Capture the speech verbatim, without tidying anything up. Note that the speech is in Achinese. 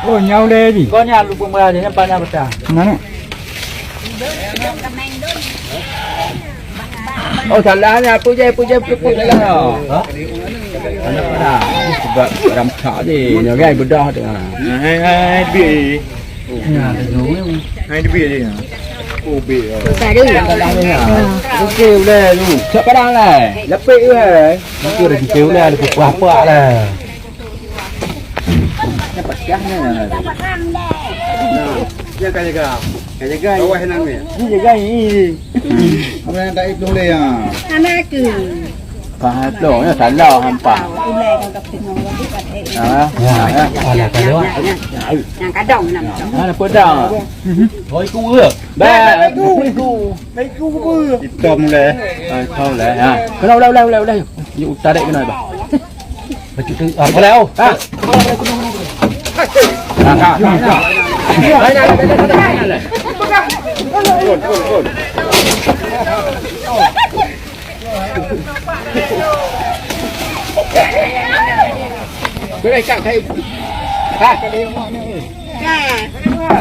Oh, nyau lé ji. Kau ni lupa mula je, nyampa ni betul. Mana? Oh, salah ni, apa je, apa je, apa je lah. Ha? Anak pada. Sebab ramsa je, ni kan bedah tu. Hai, hai, bi. Hai, bi je. Oh, bi. Salah ni. Okey, boleh tu. Siapa dah lah? Lapik tu, eh. Mungkin rezeki ulah ada apa-apa lah. Dia ka jaga. Ka jaga. Bawah nang ni. Ni jaga ni. Apa yang tak itu boleh ya? Anak ke? Faham tu, ya salah hampa. Ulai kau tak tengok. Ha? Ya, ya. Alah, kalau. Yang kadang nama. Ha, apa dah? Oh, ikut ke? Bah, ikut. Ikut ke? Hitam lah. Ha, hitam lah. Ha. Kena ulah, ulah, ulah, ulah. Yuk, tarik kena, bah. Bacut tu, ah, boleh, oh. Ha. Ha, ha, ha, ha. Hai, hai, hai, hai, hai, hai. Boleh, Kak, saya. Ha. Ha.